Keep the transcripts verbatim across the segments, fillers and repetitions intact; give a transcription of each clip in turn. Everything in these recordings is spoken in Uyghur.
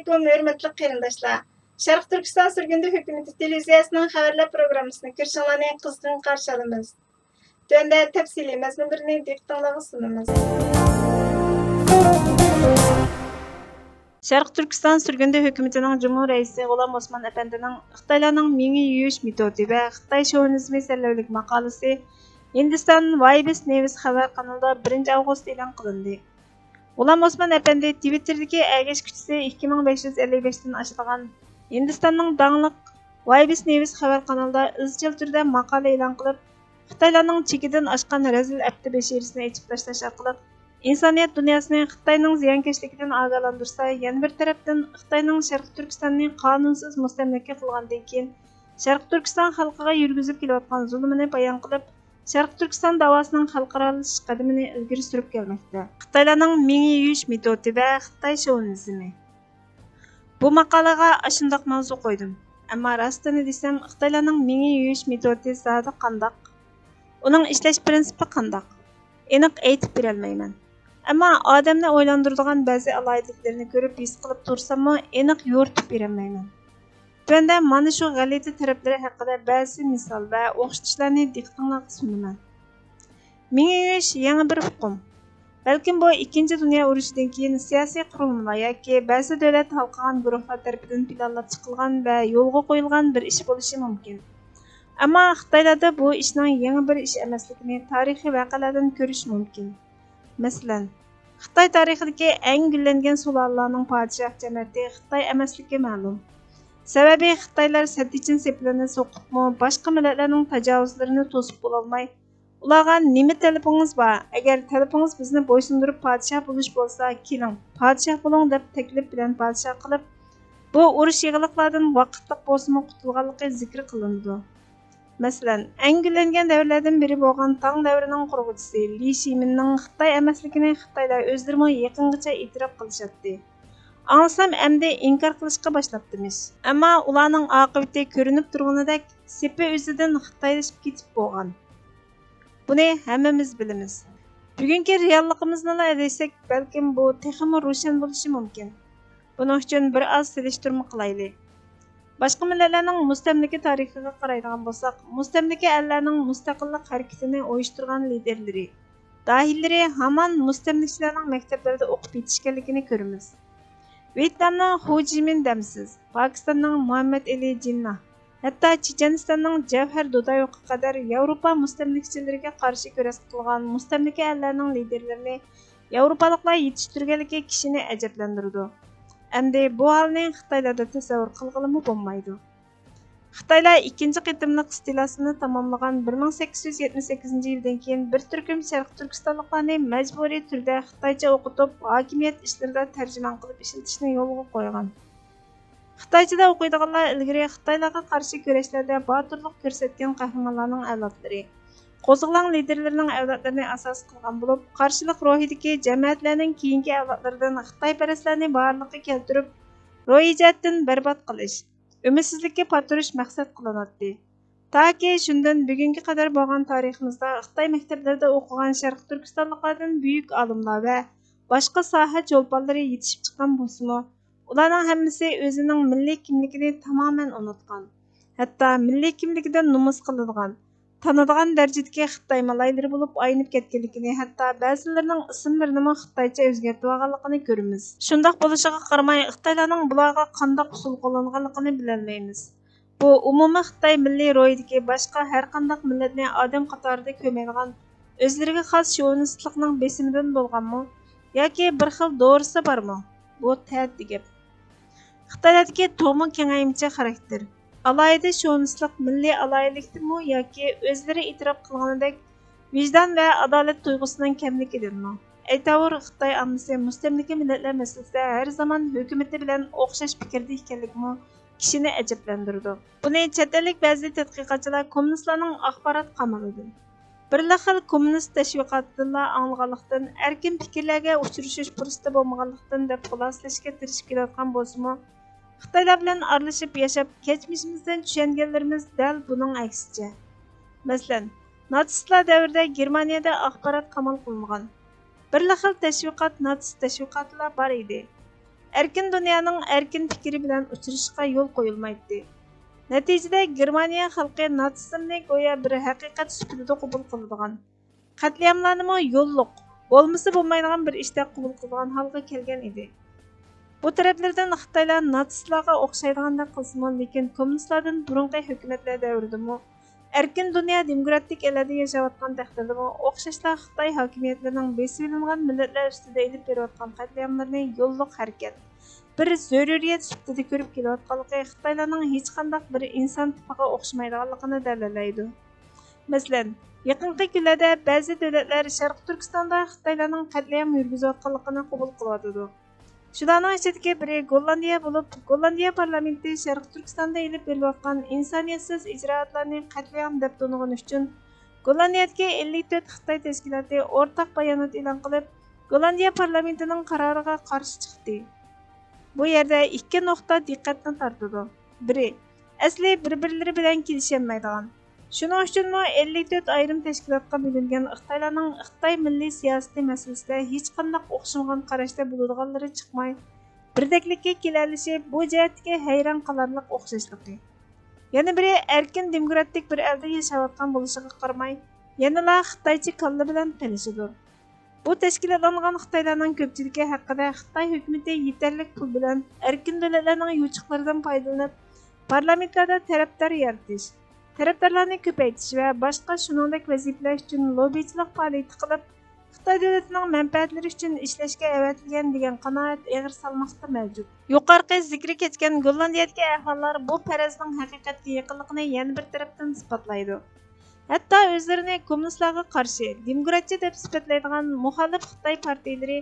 ئەلەيكۇم، ھۆرمەتلىك قېرىنداشلار! شەرقىي تۈركىستان سۈرگۈندە ھۆكۈمىتى تېلېۋىزىيەسىنىڭ خەۋەرلەر پروگراممىسىنى كۆرۈشۈڭلارنى قىزغىن قارشى ئالىمىز. تۆۋەندە تەپسىلىي مەزمۇنلىرىنى دىققىتىڭلارغا سۇنىمىز. شەرقىي تۈركىستان سۈرگۈندە ھۆكۈمىتىنىڭ جۇمھۇر رەئىسى غۇلام ئوسمان ئەپەندىنىڭ خىتايلارنىڭ مېڭە يۇيۇش مېتودى ۋە خىتاي شوۋىنىزمى سەرلەۋھىلىك ماقالىسى ھىندىستان ۋايبىس نېۋىس خەۋەر قانىلىدا بىرىنچى ئاۋغۇست ئېلان قىلىندى. غۇلام ئوسمان ئەپەندى تىۋىتتېردىكى ئەگەشكۈچىسى ئىككى مىڭ بەش يۈز ئەللىك بەشتىن ئاشىدىغان ھىندىستاننىڭ داڭلىق ۋايبىس نېۋىس خەۋەر قانىلىدا ئىزچىل تۈردە ماقالە ئېلان قىلىپ، خىتايلارنىڭ چېكىدىن ئاشقان رەزىل ئەپتى بەشىرىسىنى ئېچىپ تاشلاش ئارقىلىق ئىنسانىيەت دۇنياسىنى خىتاينىڭ زىيانكەشلىكىدىن ئاگاھلاندۇرسا، يەنە بىر تەرەپتىن خىتاينىڭ شەرقىي تۈركىستاننى قانۇنسىز مۇستەملىكە قىلغاندىن كېيىن، شەرقىي تۈركىستان خەلقىگە يۈرگۈزۈپ كېلىۋاتقان زۇلۇمىنى بايان قىلىپ، شەرقىي تۈركىستان داۋاسىنىڭ خەلقئارالىشىش قەدىمىنى ئىلگىرى سۈرۈپ كەلمەكتە. خىتايلارنىڭ مېڭە يۇيۇش مېتودى ۋە خىتاي شوۋىنىزمى. بۇ ماقالىغا ئاشۇنداق ماۋزۇ قويدۇم. ئەمما راستىنى دېسەم، خىتايلارنىڭ مېڭە يۇيۇش مېتودى زادى قانداق؟ ئۇنىڭ ئىشلەش پىرىنسىپى قانداق؟ ئېنىق ئېيتىپ بېرەلمەيمەن. ئەمما ئادەمنى ئويلاندۇرىدىغان بەزى ئالاھىدىلىكلىرىنى كۆرۈپ ھېس قىلىپ تۇرساممۇ، ئېنىق يورۇتۇپ بېرەلمەيمەن. تۆۋەندە مانا شۇ غەلىتە تەرەپلىرى ھەققىدە بەزى مىسال ۋە ئوخشىتىشلارنى دىققىتىڭلارغا سۇنىمەن. مېڭە يۇيۇش يېڭى بىر ئۇقۇم. بەلكىم بۇ ئىككىنچى دۇنيا ئۇرۇشىدىن كېيىن سىياسىي قۇرۇلمىلار ياكى بەزى دۆلەت ھالقىغان گۇرۇھلار تەرىپىدىن پىلانلاپ چىقىلغان ۋە يولغا قويۇلغان بىر ئىش بولۇشى مۇمكىن. ئەمما خىتايلاردا بۇ ئىشنىڭ يېڭى بىر ئىش ئەمەسلىكىنى تارىخىي ۋەقەلەردىن كۆرۈش مۇمكىن. مەسىلەن، خىتاي تارىخىدىكى ئەڭ گۈللەنگەن سۇلالىلەرنىڭ پادىشاھ جەمەتى خىتاي ئەمەسلىكى مەلۇم. سەۋەبى، خىتايلار سەتتىچىن سېپىلىنى سوقۇپمۇ، باشقا مىللەتلەرنىڭ تاجاۋۇزلىرىنى توسۇپ بولالماي، ئۇلارغا نېمە تەلىپىڭىز بار؟ ئەگەر تەلىپىڭىز بىزنى بويسۇندۇرۇپ پادىشاھ بولۇش بولسا، كېلىڭ، پادىشاھ بولۇڭ دەپ تەكلىپ بىلەن پادىشاھ قىلىپ، بۇ ئۇرۇش يېغىلىقلاردىن ۋاقىتلىق بولسىمۇ قۇتۇلغانلىقى زىكىر قىلىنىدۇ. مەسىلەن، ئەڭ گۈللەنگەن دەۋرلەردىن بىرى بولغان تاڭ دەۋرىنىڭ قۇرغۇچىسى لى شىمىننىڭ خىتاي ئەمەسلىكىنى خىتايلار ئۆزلىرىمۇ يېقىنغىچە ئېتىراپ قىلىشاتتى. ئاڭلىسام، ئەمدى ئىنكار قىلىشقا باشلاپتىمىش. ئەمما ئۇلارنىڭ ئاقىۋىتى كۆرۈنۈپ تۇرغىنىدەك، سېپى ئۆزىدىن خىتايلىشىپ كېتىپ بولغان. بۇنى ھەممىمىز بىلىمىز. بۈگۈنكى رېئاللىقىمىزنىلا ئەدەشسەك، بەلكىم بۇ تېخىمۇ روشەن بولۇشى مۇمكىن. بۇنىڭ ئۈچۈن بىر ئاز سېلىشتۇرما قىلايلى. باشقا مىللەتلەرنىڭ مۇستەملىكە تارىخىغا قارايدىغان بولساق، مۇستەملىكە ئەللەرنىڭ مۇستەقىللىق ھەرىكىتىنى ئۇيۇشتۇرغان لىدېرلىرى، داھىيلىرى ھامان مۇستەملىكىچىلەرنىڭ مەكتەپلىرىدە ئوقۇپ يېتىشكەنلىكىنى كۆرىمىز. ۋيېتنامنىڭ خۇ جىمىن دەمسىز، پاكىستاننىڭ مۇھەممەد ئېلى جىننا، ھەتتا چېچەنىستاننىڭ جەۋھەر دۇدايوفقا قەدەر ياۋروپا مۇستەملىكىچىلىرىگە قارشى كۈرەش قىلغان مۇستەملىكە ئەللەرنىڭ لىدېرلىرىنى ياۋروپالىقلار يېتىشتۈرگەنلىكى كىشىنى ئەجەبلەندۈرىدۇ. ئەمدى بۇ ھالنى خىتايلاردا تەسەۋۋۇر قىلغىلىمۇ بولمايدۇ. خىتايلار ئىككىنچى قېتىملىق ئىستىلاسىنى تاماملىغان بىر مىڭ سەككىز يۈز يەتمىش سەككىزىنچى يىلدىن كېيىن، بىر تۈركۈم شەرقىي تۈركىستانلىقلارنى مەجبۇرىي تۈردە خىتايچە ئوقۇتۇپ، ھاكىمىيەت ئىشلىرىدا تەرجىمان قىلىپ ئىشلىتىشنى يولغا قويغان. خىتايچىدا ئوقۇيدىغانلار ئىلگىرى خىتايلارغا قارشى كۈرەشلەردە باتۇرلۇق كۆرسەتكەن قەھرىمانلارنىڭ ئەۋلادلىرى، قوزغىلاڭ لىدېرلىرىنىڭ ئەۋلادلىرىنى ئاساس قىلغان بولۇپ، قارشىلىق روھىدىكى جەمەتلەرنىڭ كېيىنكى ئەۋلادلىرىدىن خىتايپەرەسلەرنى بارلىققا كەلتۈرۈپ، روھىي جەھەتتىن بەربات قىلىش، ئۈمىدسىزلىككە پاتۇرۇش مەقسەت قىلىناتتى. تاكى شۇندىن بۈگۈنگە قەدەر بولغان تارىخىمىزدا خىتاي مەكتەپلىرىدە ئوقۇغان شەرقىي تۈركىستانلىقلاردىن بۈيۈك ئالىملار ۋە باشقا ساھە چولپانلىرى يېتىشىپ چىققان بولسىمۇ، ئۇلارنىڭ ھەممىسى ئۆزىنىڭ مىللىي كىملىكىنى تامامەن ئۇنتقان، ھەتتا مىللىي كىملىكىدىن نومۇس قىلىدىغان، تانىدىغان دەرىجىدىكى خىتاي مالايلىرى بولۇپ ئاينىپ كەتكەنلىكىنى، ھەتتا بەزىلىرىنىڭ ئىسىملىرىنىمۇ خىتايچە ئۆزگەرتىۋالغانلىقىنى كۆرىمىز. شۇنداق بولۇشىغا قارىماي، خىتايلارنىڭ بۇلارغا قانداق ئۇسۇل قوللانغانلىقىنى بىلەلمەيمىز. بۇ ئومۇمىي خىتاي مىللىي روھىدىكى باشقا ھەرقانداق مىللەتنى ئادەم قاتارىدا كۆرمەيدىغان، ئۆزلىرىگە خاس شوۋىنىستلىقنىڭ بېسىمىدىن بولغانمۇ ياكى بىر خىل دورىسى بارمۇ؟ بۇ تەتۈر گەپ. خىتايلاردىكى تۇغما كېڭەيمىچە خاراكتېر، ئالاھىدە شوۋىنىستلىق مىللىي ئالاھىدىلىكتىنمۇ ياكى ئۆزلىرى ئېتىراپ قىلغىنىدەك ۋىجدان ۋە ئادالەت تۇيغۇسىنىڭ كەملىكىدىنمۇ؟ ئەيتاۋۇر، خىتاي ئاممىسى مۇستەملىكە مىللەتلەر مەسىلىسىدە ھەر زامان ھۆكۈمىتى بىلەن ئوخشاش پىكىردە ئىكەنلىكىمۇ كىشىنى ئەجەبلەندۈرىدۇ. بۇنى چەت ئەللىك بەزى تەتقىقاتچىلار كوممۇنىستلارنىڭ ئاخبارات قامىلىدىن، بىرلا خىل كوممۇنىست تەشۋىقاتىدىنلا ئاڭلىغانلىقتىن، ئەركىن پىكىرلەرگە ئۇچرىشىش پۇرسىتى بولمىغانلىقتىن دەپ خۇلاسىلەشكە تىرىشىپ كېلىۋاتقان بولسىمۇ، خىتايلار بىلەن ئارىلىشىپ ياشاپ، كەچمىشىمىزدىن چۈشەنگەنلىرىمىز دەل بۇنىڭ ئەكسىچە. مەسىلەن، ناتسىستلار دەۋرىدە گېرمانىيەدە ئاخبارات قامال قىلىنغان، بىرلا خىل تەشۋىقات، ناتسىست تەشۋىقاتىلا بار ئىدى. ئەركىن دۇنيانىڭ ئەركىن پىكرى بىلەن ئۇچرىشىشقا يول قويۇلمايتتى. نەتىجىدە، گېرمانىيە خەلقى ناتسىزمنى گويا بىر ھەقىقەت سۈپىتىدە قوبۇل قىلىدىغان، قەتلىئاملارنىمۇ يوللۇق، بولمىسا بولمايدىغان بىر ئىشتەك قوبۇل قىلىدىغان ھالغا كەلگەن ئىدى. بۇ تەرەپلىرىدىن خىتايلار ناتسىستلارغا ئوخشايدىغاندەك قىلسىمۇ، لېكىن كوممۇنىستلاردىن بۇرۇنقى ھۆكۈمەتلەر دەۋرىدىمۇ، ئەركىن دۇنيا دېموكراتىك ئەللەردە ياشاۋاتقان تەقدىردىمۇ، ئوخشاشلا خىتاي ھاكىمىيەتلىرىنىڭ بېسىۋېلىنغان مىللەتلەر ئۈستىدە ئېلىپ بېرىۋاتقان قەتلىئاملىرىنى يوللۇق ھەرىكەت، بىر زۆرۈرىيەت سۈپىتىدە كۆرۈپ كېلىۋاتقانلىقى خىتايلارنىڭ ھېچقانداق بىر ئىنسان تىپىغا ئوخشىمايدىغانلىقىنى دەلىللەيدۇ. مەسىلەن، يېقىنقى كۈنلەردە بەزى دۆلەتلەر شەرقىي تۈركىستاندا خىتايلارنىڭ قەتلىئام يۈرگۈزۈۋاتقانلىقىنى قوبۇل قىلىۋاتىدۇ. شۇلارنىڭ ئىچىدىكى بىرى گوللاندىيە بولۇپ، گوللاندىيە پارلامېنتى شەرقىي تۈركىستاندا ئېلىپ بېرىلىۋاتقان ئىنسانىيەتسىز ئىجرائاتلارنى قەتلىئام دەپ تونۇغىنى ئۈچۈن، گوللاندىيەدىكى ئەللىك تۆت خىتاي تەشكىلاتى ئورتاق بايانات ئېلان قىلىپ، گوللاندىيە پارلامېنتىنىڭ قارارىغا قارشى چىقتى. بۇ يەردە ئىككى نۇقتا دىققەتنى تارتىدۇ. بىرى، ئەسلى بىر-بىرلىرى بىلەن كېلىشەلمەيدىغان، شۇنىڭ ئۈچۈنمۇ ئەللىك تۆت ئايرىم تەشكىلاتقا بۆلۈنگەن خىتايلارنىڭ خىتاي مىللىي سىياسىتى مەسىلىسىدە ھېچقانداق ئوخشىمىغان قاراشتا بولىدىغانلىرى چىقماي، بىردەكلىككە كېلەلىشى بۇ جەھەتتىكى ھەيران قالارلىق ئوخشاشلىقى. يەنە بىرى، ئەركىن دېموكراتىك بىر ئەلدە ياشاۋاتقان بولۇشىغا قارىماي، يەنىلا خىتايچە كاللا بىلەن قېلىشىدۇر. بۇ تەشكىلاتلانغان خىتايلارنىڭ كۆپچىلىكى ھەققىدە خىتاي ھۆكۈمىتى يېتەرلىك پۇل بىلەن ئەركىن دۆلەتلەرنىڭ يوچۇقلىرىدىن پايدىلىنىپ، پارلامېنتلاردا تەرەپدار يارىتىش، تەرەپدارلارنى كۆپەيتىش ۋە باشقا شۇنىڭدەك ۋەزىپىلەر ئۈچۈن لوببىچىلىق پائالىيىتى قىلىپ، خىتاي دۆلىتىنىڭ مەنپەئەتلىرى ئۈچۈن ئىشلەشكە ئەۋەتىلگەن دېگەن قانائەت ئېغىر سالماقتا مەۋجۇت. يۇقىرىقى زىكرى كەتكەن گوللاندىيەدىكى ئەھۋاللار بۇ پەرەزنىڭ ھەقىقەتكە يېقىنلىقىنى يەنە بىر تەرەپتىن ئىسپاتلايدۇ. ھەتتا ئۆزلىرىنى كوممۇنىستلارغا قارشى، دېموكراتچى دەپ سۈپەتلەيدىغان مۇخالىپ خىتاي پارتىيىلىرى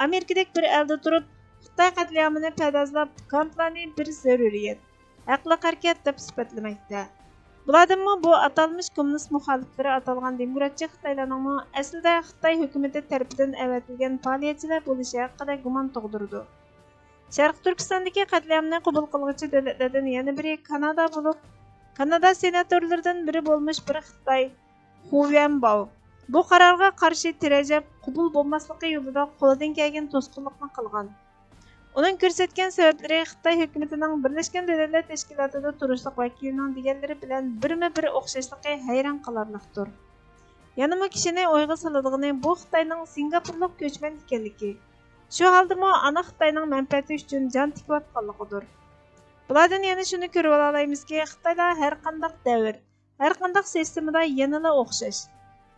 ئامېرىكىدەك بىر ئەلدە تۇرۇپ، خىتاي قەتلىئامىنى پەردازلاپ، كامپلارنى بىر زۆرۈرىيەت، ھەقلىق ھەرىكەت دەپ سۈپەتلىمەكتە. بۇلاردىنمۇ بۇ ئاتالمىش كوممۇنىست مۇخالىپلىرى ئاتالغان دېموكراتچى خىتايلارنىڭمۇ ئەسلىدە خىتاي ھۆكۈمىتى تەرىپىدىن ئەۋەتىلگەن پائالىيەتچىلەر بولۇشى ھەققىدە گۇمان تۇغدۇرىدۇ. شەرقىي تۈركىستاندىكى قەتلىئامنى قوبۇل قىلغۇچى دۆلەتلەردىن يەنە بىرى كانادا بولۇپ، كانادا سېناتورلىرىدىن بىرى بولمۇش بىر خىتاي، خۇ ۋيەنباۋ، بۇ قارارغا قارشى تىرەجەپ، قوبۇل بولماسلىقى يولىدا قولىدىن كەلگەن توسقۇنلۇقنى قىلغان. ئۇنىڭ كۆرسەتكەن سەۋەبلىرى خىتاي ھۆكۈمىتىنىڭ بىرلەشكەن دۆلەتلەر تەشكىلاتىدا تۇرۇشلۇق ۋەكىلىنىڭ دېگەنلىرى بىلەن بىرمۇ بىر ئوخشاشلىقى ھەيران قالارلىقتۇر. يەنىمۇ كىشىنى ئويغا سالىدىغىنى بۇ خىتاينىڭ سىنگاپورلۇق كۆچمەن ئىكەنلىكى، شۇ ھالدىمۇ ئانا خىتاينىڭ مەنپەئەتى ئۈچۈن جان تىكىۋاتقانلىقىدۇر. بۇلاردىن يەنە شۇنى كۆرۈۋالالايمىزكى، خىتايلار ھەرقانداق دەۋر، ھەرقانداق سىستېمىدا يەنىلا ئوخشاش.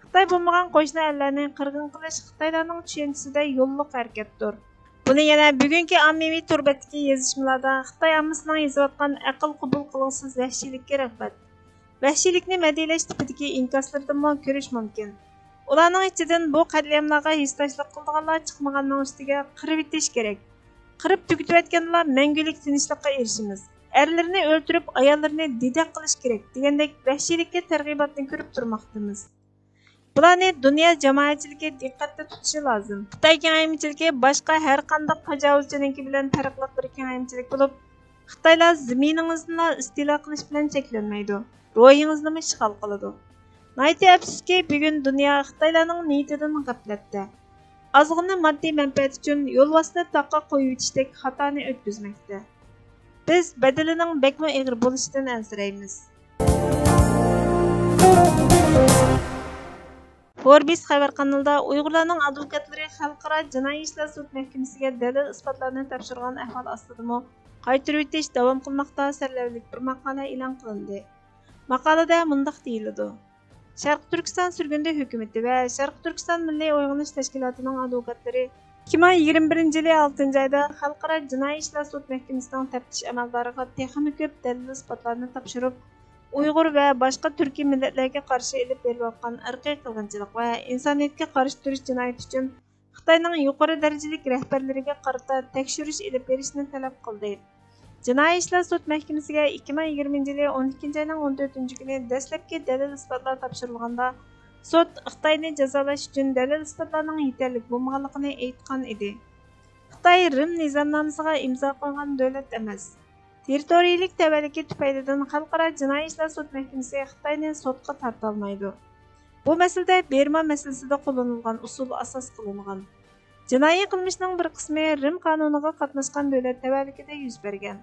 خىتاي بولمىغان قوشنا ئەللەرنى قىرغىن قىلىش خىتايلارنىڭ چۈشەنچىسىدە يوللۇق ھەرىكەتتۇر. بۇنى يەنە بۈگۈنكى ئاممىۋى تور بەتتىكى يېزىشمىلاردا خىتاي ئاممىسىنىڭ يېزىۋاتقان ئەقىل قوبۇل قىلغۇسىز ۋەھشىيلىككە رىغبەت، ۋەھشىيلىكنى مەدھىيلەش تىپىدىكى ئىنكاسلىرىدىنمۇ كۆرۈش مۇمكىن. ئۇلارنىڭ ئىچىدىن بۇ قەتلىئاملارغا ھېسداشلىق قىلىدىغانلار چىقمىغاننىڭ ئۈستىگە قىرىۋېتىش كېرەك. قىرىپ تۈگىتىۋەتكەندىلا مەڭگۈلۈك تىنچلىققا ئېرىشىمىز. ئەرلىرىنى ئۆلتۈرۈپ، ئاياللىرىنى دېدەك قىلىش كېرەك دېگەندەك ۋەھشىيلىككە تەرغىباتنى كۆرۈپ تۇرماقتىمىز. بۇلارنى دۇنيا جامائەتچىلىكى دىققەتتە تۇتۇشى لازىم. خىتاي كېڭەيمىچىلىكى باشقا ھەرقانداق تاجاۋۇزچىنىڭكى بىلەن پەرقلىق بىر كېڭەيمىچىلىك بولۇپ، خىتايلار زېمىنىڭىزنىلا ئىستىلا قىلىش بىلەن چەكلەنمەيدۇ، روھىڭىزنىمۇ ئىشغال قىلىدۇ. ناھايىتى ئەپسۇسكى، بۈگۈن دۇنيا خىتايلارنىڭ نىيىتىدىن غەپلەتتە. ئازغىنە ماددىي مەنپەئەت ئۈچۈن يولۋاسنى تاغقا قويۇۋېتىشتەك خاتانى ئۆتكۈزمەكتە. بىز بەدىلىنىڭ بەكمۇ ئېغىر بولۇشىدىن ئەنسىرەيمىز. فوربس خەۋەر قانىلىدا ئۇيغۇرلارنىڭ ئادۋوكاتلىرى خەلقئارا جىنايى ئىشلار سوت مەھكىمىسىگە دەلىل ئىسپاتلارنى تاپشۇرغان ئەھۋال ئاستىدىمۇ قايتۇرۇۋېتىش داۋام قىلماقتا سەرلەۋھىلىك بىر ماقالە ئېلان قىلىندى. ماقالىدە مۇنداق دېيىلىدۇ: شەرقىي تۈركىستان سۈرگۈندە ھۆكۈمىتى ۋە شەرقىي تۈركىستان مىللىي ئويغىنىش تەشكىلاتىنىڭ ئادۋوكاتلىرى ئىككى مىڭ يىگىرمە بىرىنچى يىلى ئالتىنچى ئايدا خەلقئارا جىنايى ئىشلار سوت مەھكىمىسىنىڭ تەپتىش ئەمەلدارىغا تېخىمۇ كۆپ دەلىل ئىسپاتلارنى تاپشۇرۇپ، ئۇيغۇر ۋە باشقا تۈركىي مىللەتلەرگە قارشى ئېلىپ بېرىلىۋاتقان ئىرقىي قىرغىنچىلىق ۋە ئىنسانىيەتكە قارشى تۇرۇش جىنايىتى ئۈچۈن خىتاينىڭ يۇقىرى دەرىجىلىك رەھبەرلىرىگە قارىتا تەكشۈرۈش ئېلىپ بېرىشنى تەلەپ قىلدى. جىنايى ئىشلار سوت مەھكىمىسىگە ئىككى مىڭ يىگىرمىنچى يىلى ئون ئىككىنچى ئاينىڭ ئون تۆتىنچى كۈنى دەسلەپكى دەلىل ئىسپاتلار تاپشۇرۇلغاندا، سوت خىتاينى جازالاش ئۈچۈن دەلىل ئىسپاتلارنىڭ يېتەرلىك بولمىغانلىقىنى ئېيتقان ئىدى. خىتاي رىم نىزامنامىسىغا ئىمزا قويغان دۆلەت ئەمەس. تېررىتورىيىلىك تەۋەلىكى تۈپەيلىدىن خەلقئارا جىنايى ئىشلار سوت مەھكىمىسى خىتاينى سوتقا تارتالمايدۇ. بۇ مەسىلىدە بىرما مەسىلىسىدە قوللىنىلغان ئۇسۇل ئاساس قىلىنغان. جىنايى قىلمىشنىڭ بىر قىسمى رىم قانۇنىغا قاتناشقان دۆلەت تەۋەلىكىدە يۈز بەرگەن.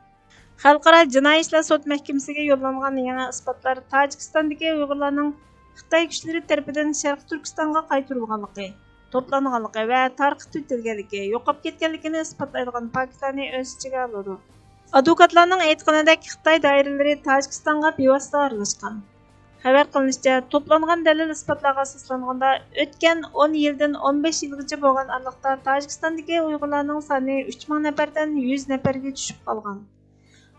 خەلقئارا جىنايى ئىشلار سوت مەھكىمىسىگە يوللانغان يېڭى ئىسپاتلار تاجىكىستاندىكى ئۇيغۇرلارنىڭ خىتاي كۈچلىرى تەرىپىدىن شەرقىي تۈركىستانغا قايتۇرۇلغانلىقى، توپلانغانلىقى ۋە تارقىتىۋېتىلگەنلىكى، يوقاپ كەتكەنلىكىنى ئىسپاتلايدىغان پاكىتلارنى ئۆز ئىچىگە ئالىدۇ. ئادۋوكاتلارنىڭ ئېيتقىنىدەك، خىتاي دائىرىلىرى تاجىكىستانغا بىۋاسىتە ئارىلاشقان. خەۋەر قىلىنىشىچە، توپلانغان دەلىل-ئىسپاتلارغا ئاساسلانغاندا، ئۆتكەن ئون يىلدىن ئون بەش يىلغىچە بولغان ئارىلىقتا تاجىكىستاندىكى ئۇيغۇرلارنىڭ سانى ئۈچ مىڭ نەپەردىن يۈز نەپەرگە چۈشۈپ قالغان.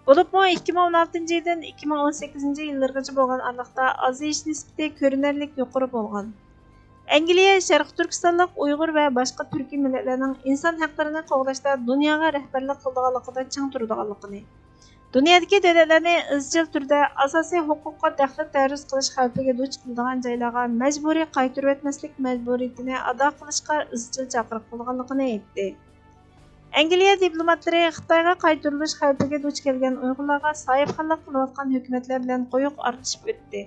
بولۇپمۇ ئىككى مىڭ ئون ئالتىنچى يىلدىن ئىككى مىڭ ئون سەككىزىنچى يىللىرىغىچە بولغان ئارىلىقتا ئازىيىش نىسبىتى كۆرۈنەرلىك يۇقىرى بولغان. ئەنگلىيە شەرقىي تۈركىستانلىق ئۇيغۇر ۋە باشقا تۈركىي مىللەتلەرنىڭ ئىنسان ھەقلىرىنى قوغداشتا دۇنياغا رەھبەرلىك قىلىدىغانلىقىدا چىڭ تۇرىدىغانلىقىنى، دۇنيادىكى دۆلەتلەرنى ئىزچىل تۈردە ئاساسىي ھوقۇققا دەخلى تەرۇز قىلىش خەۋپىگە دۇچ كېلىدىغان جايلارغا مەجبۇرىي قايتۇرۇۋەتمەسلىك مەجبۇرىيىتىنى ئادا قىلىشقا ئىزچىل چاقىرىق قىلغانلىقىنى ئېيتتى. ئەنگلىيە دىپلوماتلىرى خىتايغا قايتۇرۇلۇش خەۋپىگە دۇچ كەلگەن ئۇيغۇرلارغا ساھىبخانلىق قىلىۋاتقان ھۆكۈمەتلەر بىلەن قويۇق ئارىلىشىپ ئۆتتى.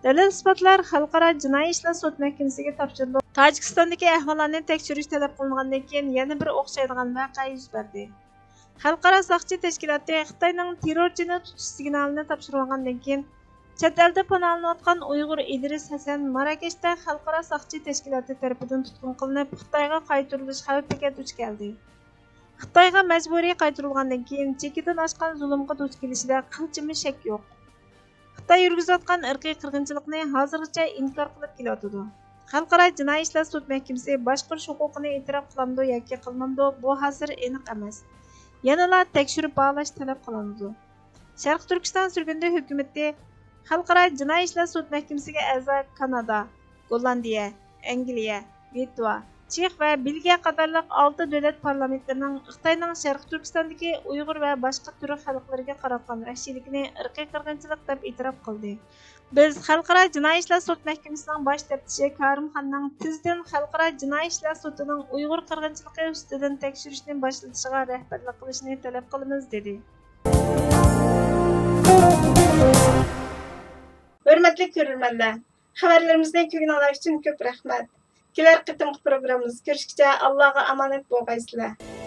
دەلىل-ئىسپاتلار خەلقئارا جىنايى ئىشلار سوت مەھكىمىسىگە تاپشۇرۇلۇپ، تاجىكىستاندىكى ئەھۋاللارنى تەكشۈرۈش تەلەپ قىلىنغاندىن كېيىن، يەنە بىر ئوخشايدىغان ۋەقە يۈز بەردى. خەلقئارا ساقچى تەشكىلاتى خىتاينىڭ تېررورچىنى تۇتۇش سىگنالىنى تاپشۇرۇۋالغاندىن كېيىن، چەت ئەلدە پاناھلىنىۋاتقان ئۇيغۇر ئىدرىس ھەسەن ماراكەشتە خەلقئارا ساقچى تەشكىلاتى تەرىپىدىن تۇتقۇن قىلىنىپ، خىتايغا قايتۇرۇلۇش خەۋپىگە دۇچ كەلدى. خىتايغا مەجبۇرىي قايتۇرۇلغاندىن كېيىن، چېكىدىن ئاشقان زۇلۇمغا دۇچ كېلىشىدە قىلچىمۇ شەك يوق. خىتاي يۈرگۈزۈۋاتقان ئىرقىي قىرغىنچىلىقنى ھازىرغىچە ئىنكار قىلىپ كېلىۋاتىدۇ. خەلقئارا جىنايى ئىشلار سوت مەھكىمىسى باشقۇرۇش ھوقۇقىنى ئېتىراپ قىلامدۇ ياكى قىلمامدۇ، بۇ ھازىر ئېنىق ئەمەس. يەنىلا تەكشۈرۈپ باھالاش تەلەپ قىلىنىدۇ. شەرقىي تۈركىستان سۈرگۈندە ھۆكۈمىتى خەلقئارا جىنايى ئىشلار سوت مەھكىمىسىگە ئەزا كانادا، گوللاندىيە، ئەنگلىيە، لىتۋا، چېخ ۋە بېلگىيە قاتارلىق ئالتە دۆلەت پارلامېنتلىرىنىڭ خىتاينىڭ شەرقىي تۈركىستاندىكى ئۇيغۇر ۋە باشقا تۈرك خەلقلىرىگە قاراتقان ۋەھشىيلىكىنى ئىرقىي قىرغىنچىلىق دەپ ئېتىراپ قىلدى. بىز خەلقئارا جىنايى ئىشلار سوت مەھكىمىسىنىڭ باش تەپتىشى كارىم خاننىڭ تېزدىن خەلقئارا جىنايى ئىشلار سوتىنىڭ ئۇيغۇر قىرغىنچىلىقى ئۈستىدىن تەكشۈرۈشنى باشلىتىشىغا رەھبەرلىك قىلىشىنى تەلەپ قىلىمىز، دېدى. ھۆرمەتلىك كۆرۈرمەنلەر، خەۋەرلىرىمىزنى كۆرگىنىڭلار ئۈچۈن كۆپ رەھمەت. كېلەر قېتىمقى پروگراممىمىزدا كۆرۈشكىچە ئاللاغا ئامانەت بولغايسىلەر.